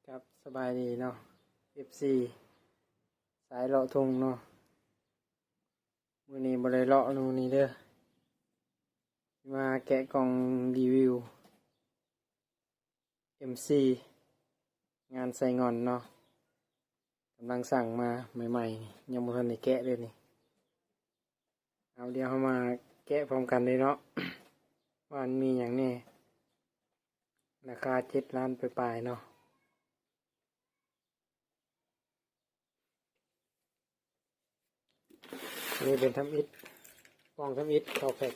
ຄັບ ສະບາຍດີເນາະ ເອັຟຊີ ສາຍເລາະທົ່ງເນາະ. ມື້ນີ້ບໍ່ໄດ້ເລາະມື້ນີ້ເດີ ມາແກະກ່ອງຣີວິວ ເອັມຊີ ງານໄຊງ່ອນເນາະ, ກຳລັງສັ່ງມາໃໝ່ໆ ຍັງບໍ່ທັນໄດ້ແກະເລີຍນີ້. ເອົາ ດຽວເຮົາມາແກະພ້ອມກັນເລີຍເນາະ ວ່າມັນມີຫຍັງແດ່. ລາຄາເຈັດລ້ານປາຍໆເນາະ. ນີ້ເປັນທຳອິດ ກ່ອງທຳອິດເຂົ້າແພັກ.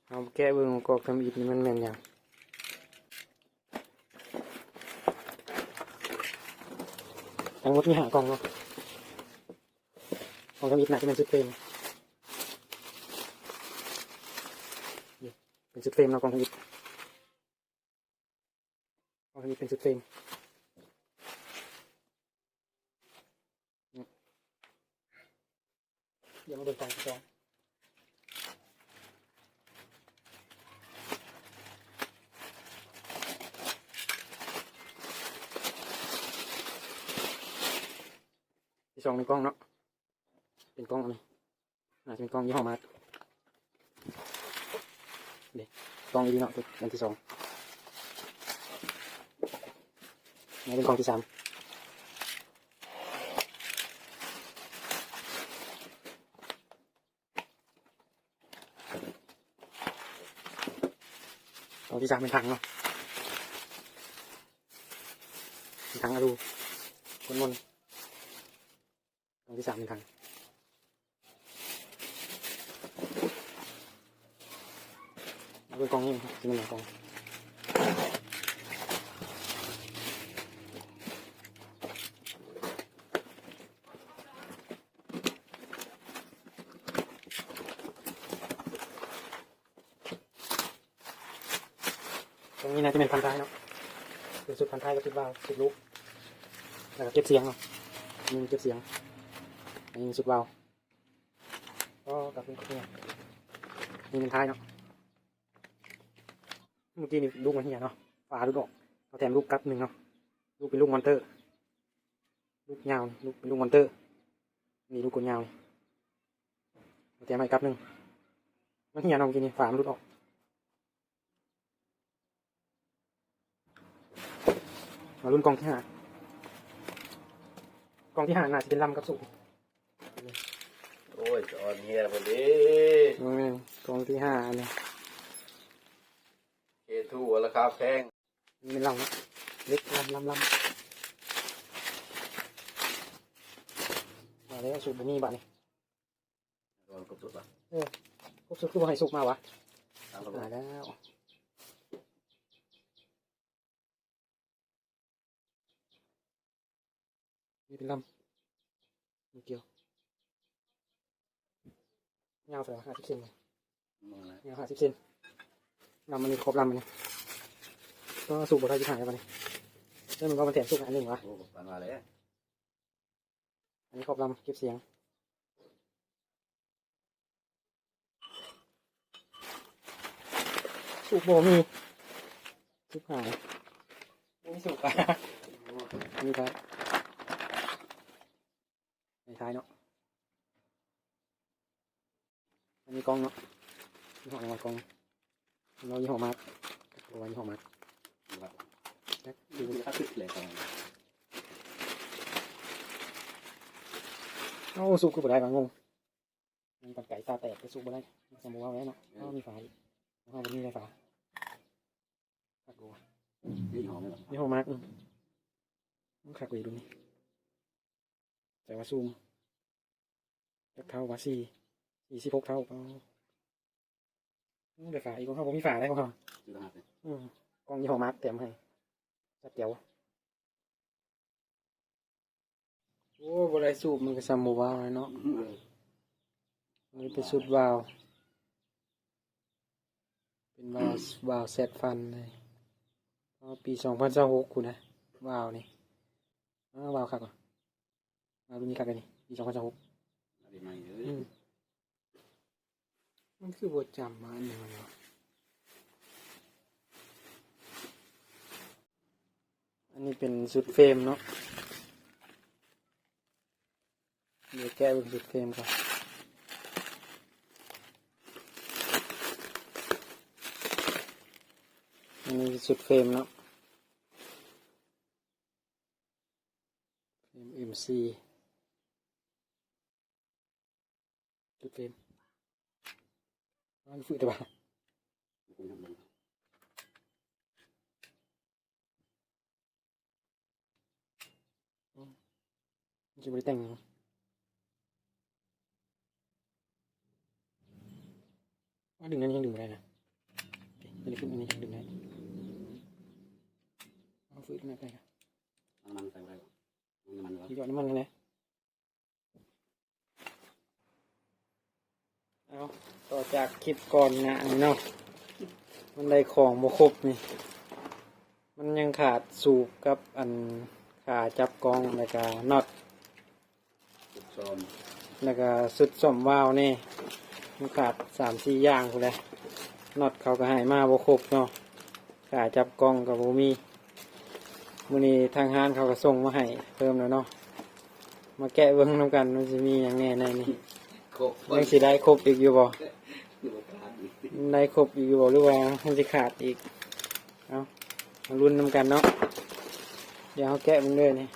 ເຮົາແກະເບິ່ງວ່າກ່ອງທຳອິດນີ້ມັນແມ່ນຫຍັງ. ທັງໝົດມີຫ້າກ່ອງເນາະ. ກ່ອງທຳອິດໜ້າຈະແມ່ນຊຸດເຟຣມ. ນີ້ເປັນຊຸດເຟຣມເນາະ ກ່ອງທຳອິດ. ເອົາໃຫ້ມັນເປັນຊຸດເຟຣມ. ດຽວມາເບິ່ງກ່ອງທີ່ສອງ. ທີ່ສອງເປັນກ່ອງເນາະ. ເປັນກ່ອງອັນນີ້ ໜ້າຈະເປັນກ່ອງຍີ່ຫໍ້ມາກເດ້. ກ່ອງອີ່ຫຼີເນາະ ອັນທີສອງ. ນີ້ເປັນກ່ອງທີສາມ. ກ່ອງທີສາມເປັນຖັງເນາະ ເປັນຖັງອາລູ ກົນມົນ. ກ່ອງທີສາມເປັນຖັງ. ເບິ່ງກ່ອງນີ້ ຊິແມ່ນຫຼັງກ່ອງ. ຕົງນີ້ໜ້າຈະແມ່ນພັນທ້າຍເນາະ ເປັນຊຸດພັນທ້າຍກັບຊຸດວາວ ຊຸດລູກ ແລ້ວກໍເກັບສຽງເນາະ. ນີ້ເກັບສຽງ ອັນນີ້ຊຸດວາວ. ກໍກັບນີ້ ນີ້ແມ່ນທ້າຍເນາະ. ເມື່ອກີ້ນີ້ລູກມັນເຫ່ຍເນາະ ຝາຫຼຸດອອກ ເຮົາແຖມລູກກັບໜຶ່ງເນາະ. ລູກເປັນລູກມອນເຕີ ລູກຍາວ ລູກເປັນລູກມອນເຕີ. ນີ້ລູກກົນຍາວ ເຮົາແຖມໃຫ້ກັບໜຶ່ງ. ມັນເຫ່ຍເນາະ ເມື່ອກີ້ນີ້ ຝາມັນຫຼຸດອອກ. ມາລຸ້ນກ່ອງທີຫ້າ ກ່ອງທີຫ້າໜ້າຊິເປັນລຳກັບສູບ. ໂອ້ຍ ຈະອ່ອນເຮຍພຸ້ນເດ້. ບໍ່ແມ່ນ ກ່ອງທີຫ້າອັນນີ້ ເຄທູ ລາຄາແພງ. ນີ້ແມ່ນລຳເນາະ ເຫຼັກລຳ ລຳ ລຳ. ມາແລ້ວ ສູບບໍ່ມີບາດນີ້. ເອີ ຄົບຊຸດ ຄືບໍ່ໃຫ້ສູບມາວະ? ຕາມເຂົາມາແລ້ວ. ນີ້ເປັນລຳ ມີກ່ຽວ ຍາວເທົ່າໃດວະ? ຫ້າສິບເຊັນ ຍາວຫ້າສິບເຊັນ. ລຳອັນນີ້ ຄອບລຳອັນນີ້ ກໍສູບບໍ່ໄດ້ຊິຫາຍແລ້ວບາດນີ້. ແລ້ວມັນກໍມາແຖມສູບອັນໜຶ່ງວະ. ໂອ້ ປານວ່າແຫຼະ. ອັນນີ້ຄອບລຳເກັບສຽງ. ສູບບໍ່ມີ ສູບຫາຍ ບໍ່ມີສູບ. ນີ້ທ້າຍ ນີ້ທ້າຍເນາະ. ອັນນີ້ກ່ອງເນາະ ຍີ່ຫໍ້ຫຍັງວະ ກ່ອງ ເນາະ ຍີ່ຫໍ້ມາກ ບໍ່ວ່າຍີ່ຫໍ້ມາກ ຈັກຢູ່. ເອົ້າ ສູບຄືບໍ່ໄດ້ວະ ງົງ. ມັນກັນໄກຕາແຕກ ໄປສູບບໍ່ໄດ້ ມັນກໍບໍ່ເວົ້າແລ້ວເນາະ. ເອີ ເຮົາມີຝາອີກ ເຮົາບໍ່ມີໄດ້ຝາ. ຄັກຢູ່ ຍີ່ຫໍ້ມາກ ຍີ່ຫໍ້ມາກ. ອື ມັນຄັກຢູ່ ລຸ້ນນີ້ ແຕ່ວ່າຊູມ ຈັກເທົ່າວະ ສີ່ ສີ່ສິບຫົກເທົ່າ. ໂອ້ ໄດ້ຝາອີກ ຂອງເຮົາບໍ່ມີຝາໄດ໋ ຂອງເຮົາ. ອື ກ່ອງຍີ່ຫໍ້ມາກ ແຖມໃຫ້ ຈັດແຈວ. ໂອ້ ບໍ່ໄດ້ສູບ ມັນກໍຊ່ຳບໍ່ວ້າວແລ້ວເນາະ. ເອີ ອັນນີ້ເປັນຊຸດວາວ ເປັນວາວ ວາວແຊັດຟັນເລີຍ. ອໍ ປີສອງພັນຊາວຫົກພຸ້ນນະ ວາວນີ້. ອ້າ ວາວຄັກຫວາ ວາວລຸ້ນນີ້ຄັກເດນີ້ ປີສອງພັນຊາວຫົກ. ອັນໃໝ່ເດີ. ອື ມັນຄືບໍ່ຈຳມາອັນນີ້ວະ. ອັ ອັນນີ້ເປັນຊຸດເຟຣມເນາະ. ດຽວແກະເບິ່ງຊຸດເຟຣມກ່ອນ. ອັນນີ້ຊຸດເຟຣມເນາະ. ເອັມ ເອັມ ສີ່ ຈຸດເຟຣມ ມັນຟື້ນແຕ່ວ່າ ມັນຊິບໍ່ໄດ້ແຕ່ງຫຍັງ. ວ່າດຶງອັນນີ້ຍັງດຶງບໍ່ໄດ້ນະ. ອັນນີ້ຂຶ້ນ ອັນນີ້ຍັງດຶງໄດ້. ເອົາຟື້ນໜ້າໄປ ນ້ຳມັນໃສ່ບໍ່ໄດ້. ນ້ຳມັນ ຢອດນ້ຳມັນຫັ້ນແຫຼະ. ເອົາ ຕໍ່ຈາກຄລິບກ່ອນໜ້ານີ້ເນາະ ມັນໄດ້ຂອງບໍ່ຄົບນີ້. ມັນຍັງຂາດສູບກັບອັນຂາຈັບກ້ອງ ແລ້ວກະນັອດ ຊຸດສ້ອມ ແລ້ວກະຊຸດສ້ອມວາວແດ່. ມັນຂາດສາມສີ່ຢ່າງພຸ້ນແຫຼະ. ນັອດເຂົາກະໃຫ້ມາບໍ່ຄົບເນາະ. ຂາຈັບກ້ອງກະບໍ່ມີ. ມື້ນີ້ທາງຮ້ານເຂົາກະສົ່ງມາໃຫ້ເພີ່ມແລ້ວເນາະ. ມາແກະເບິ່ງນຳກັນ ມັນຊິມີຫຍັງແດ່ໃນນີ້. ຄົບ ຍັງຊິໄດ້ຄົບອີກຢູ່ບໍ່? ໄດ້ຄົບອີກຢູ່ບໍ່ ຫຼືວ່າມັນຊິຂາດອີກ? ເອົາ ມາລຸ້ນນຳກັນເນາະ. ດຽວເຮົາແກະເບິ່ງເດີນີ້.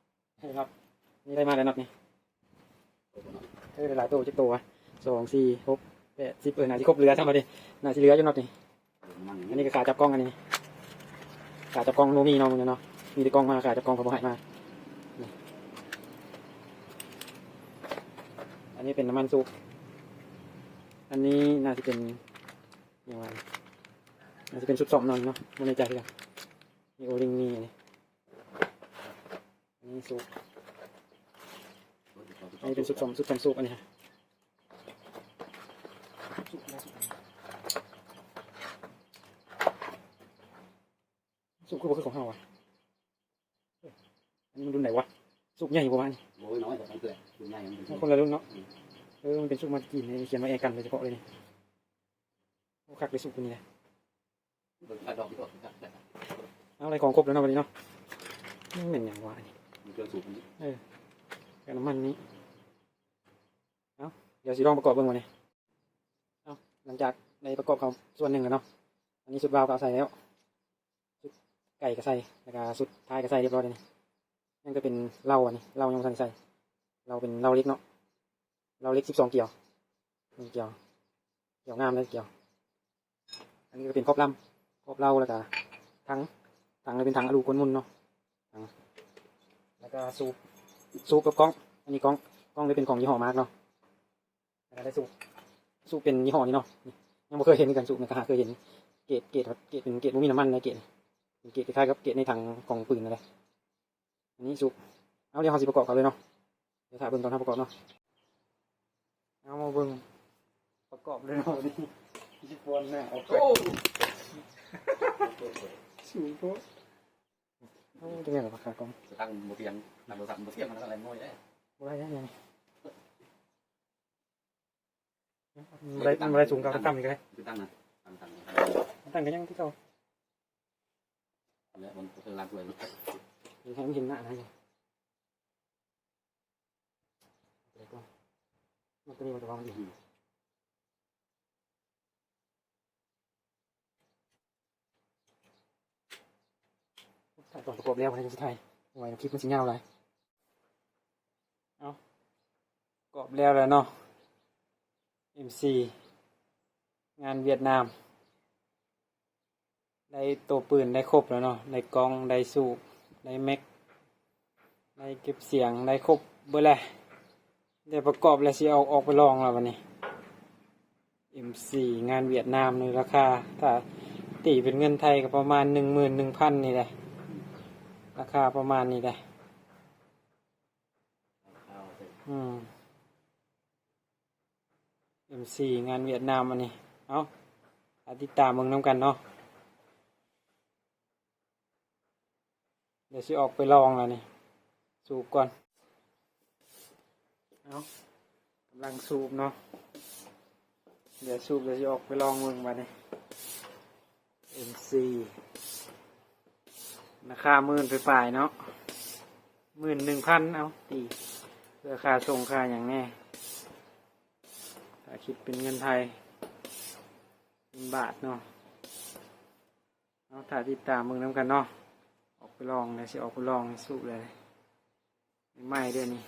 ນີ້ເນາະ ນີ້ໄດ້ມາແລ້ວເນາະນີ້. ເອີ ຫຼາຍໂຕ ຈັກໂຕວະ? ສອງ ສີ່ ຫົກ ແປດ ສິບ ເອີ ໜ້າຊິຄົບເຫຼືອຊ້ຳເດ. ໜ້າຊິເຫຼືອຢູ່ເນາະນີ້. ອັນນີ້ກະຂາຈັບກ້ອງ ອັນນີ້ຂາຈັບກ້ອງບໍ່ມີເນາະ ມື້ນີ້ເນາະ. ມີແຕ່ກ້ອງມາ ຂາຈັບກ້ອງເຂົາບໍ່ໃຫ້ມາ. ນີ້ ອັນນີ້ເປັນນ້ຳມັນສູບ. ອັນນີ້ໜ້າຊິເປັນຫຍັງວະ? ໜ້າຊິເປັນຊຸດສ້ອມເນາະ ບໍ່ແນ່ໃຈຄືກັນ. ມີໂອລິງ ມີອັນນີ້ ອັນນີ້ສູບ. ອັນນີ້ເປັນຊຸດສ້ອມ ຊຸດສ້ອມສູບອັນນີ້. ສູບຄືບໍ່ຄືຂອງເຮົາວະ? ເອີ ອັນນີ້ມັນລຸ້ນໃດວະ? ສູບໃຫຍ່ບໍ່ວະນີ້? ໂອ້ຍ ນ້ອຍກວ່າຂອງເພື່ອນ ລຸ້ນໃຫຍ່ມັນ ມັນຄົນລະລຸ້ນເນາະ. ອືມ ເອີ ມັນເປັນສູບມາຈາກຈີນ ຂຽນວ່າແອກັນໂດຍສະເພາະເລີຍນີ້. ໂອ້ ຄັກເລີຍສູບຕົວນີ້ນະ. ເບິ່ງກະດອກຢູ່ ເອົາ ໄດ້ຂອງຄົບແລ້ວເນາະບັດນີ້ເນາະ. ມັນແມ່ນຫຍັງວະອັນນີ້? ມີເຄື່ອງສູບອັນນີ້ ເອີ ກະນ້ຳມັນນີ້. ເອົາ ດຽວຊິລອງປະກອບເບິ່ງບັດນີ້. ເອົາ ຫຼັງຈາກໄດ້ປະກອບເຂົ້າສ່ວນໜຶ່ງແລ້ວເນາະ. ອັນນີ້ຊຸດວາວກະເອົາໃສ່ແລ້ວ ຊຸດໄກ່ກະໃສ່ ແລ້ວກະຊຸດທ້າຍກະໃສ່ຮຽບຮ້ອຍແລ້ວນີ້. ຍັງແຕ່ເປັນເລົາ ອັນນີ້ເລົາຍັງບໍ່ທັນໃສ່. ເລົາເປັນເລົາເຫຼັກເນາະ. ເລົາເຫຼັກສິບສອງກຽວ ໜຶ່ງກຽວ ກຽວງາມເລີຍກຽວ. ອັນນີ້ກະເປັນຂອບລຳ ຂອບເລົາ ແລ້ວກະຖັງ ຖັງນີ້ເປັນຖັງອາລູກົ້ນໝຸນເນາະ. ອ່າ ແລ້ວກະສູບ ສູບກັບກ້ອງ. ອັນນີ້ກ້ອງ ກ້ອງນີ້ເປັນຂອງຍີ່ຫໍ້ມາກເນາະ. ແລ້ວກະໄດ້ສູບ ສູບເປັນຍີ່ຫໍ້ນີ້ເນາະ. ຍັງບໍ່ເຄີຍເຫັນຄືກັນ ສູບນີ້ກະຫາເຄີຍເຫັນ. ເກດ ເກດ ເກດເປັນເກດບໍ່ມີນ້ຳມັນນະ ເກດ ເປັນເກດຄ້າຍໆກັບເກດໃນຖັງຂອງປືນນັ້ນແຫຼະ. ອັນນີ້ສູບ. ເອົາ ດຽວເຮົາຊິປະກອບເຂົ້າເລີຍເນາະ. ດຽວຖ້າເບິ່ງຕອນເຮົາປະກອບເນາະ. ເອົາ ມາເບິ່ງປະກອບເລີຍເນາະ ນີ້ ຊິປ້ອນໜ້າອອກໄປ. ໂອ້ ສູງໂພດ. ໂອ້ ຈັ່ງໃດລະ ຂາກ້ອງ ຕັ້ງບໍ່ທຽງ ຕັ້ງໂທລະສັບບໍ່ທຽງ ມັນກະໄດ້ນ້ອຍເດ້. ບໍ່ໄດ້ແນວນີ້ ບໍ່ໄດ້ ມັນບໍ່ໄດ້ສູງເທົ່າຕັ້ງນີ້ກະໄດ້. ຕັ້ງນະ ຕັ້ງ ຕັ້ງ ຕັ້ງກະຍັງຄືເກົ່າ. ແລ້ວມັນເປັນລາງຖ້ວຍ ໃຫ້ມັນເຫັນໜ້ານະ. ມັນຕົວນີ້ມັນຈະວາງຢູ່ ອືມ ຖ້າຕອນປະກອບແລ້ວ ໃຫ້ສຸດທ້າຍ ເອົາໄວ້ ຄລິບມັນຊິຍາວຫຼາຍ. ເອົາ ປະກອບແລ້ວແລ້ວເນາະ ເອັມສີ່ ງານຫວຽດນາມ. ໄດ້ໂຕປືນໄດ້ຄົບແລ້ວເນາະ ໄດ້ກ້ອງ ໄດ້ສູບ ໄດ້ແມັກ ໄດ້ເກັບສຽງ ໄດ້ຄົບເບິດແຫຼະ. ໄດ້ປະກອບແລ້ວ ຊິເອົາອອກໄປລອງແລ້ວບັດນີ້. ເອັມສີ່ ງານຫວຽດນາມນີ້ ລາຄາ ຖ້າຕີເປັນເງິນໄທກະປະມານໜຶ່ງໝື່ນໜຶ່ງພັນນີ້ແຫຼະ ລາຄາປະມານນີ້ແຫຼະ. ອືມ ເອັມສີ່ ງານຫວຽດນາມອັນນີ້. ເອົາ ຖ້າຕິດຕາມເບິ່ງນຳກັນເນາະ. ດຽວຊິອອກໄປລອງແລ້ວນີ້ ສູບກ່ອນ. ເອົາ ກຳລັງສູບເນາະ. ດຽວສູບແລ້ວຊິອອກໄປລອງເບິ່ງບາດນີ້. ເອັມຊີ ລາຄາໝື່ນປາຍໆເນາະ ໝື່ນໜຶ່ງພັນ ເອົາ ຕີເພື່ອຄ່າສົ່ງຄ່າຫຍັງແດ່ ຖ້າຄິດເປັນເງິນໄທ ເປັນບາດເນາະ. ເອົາ ຖ້າຕິດຕາມເບິ່ງນຳກັນເນາະ. ອອກໄປລອງແລ້ວ ຊິອອກໄປລອງສູບເລີຍ. ໃໝ່ໆເດ້ນີ້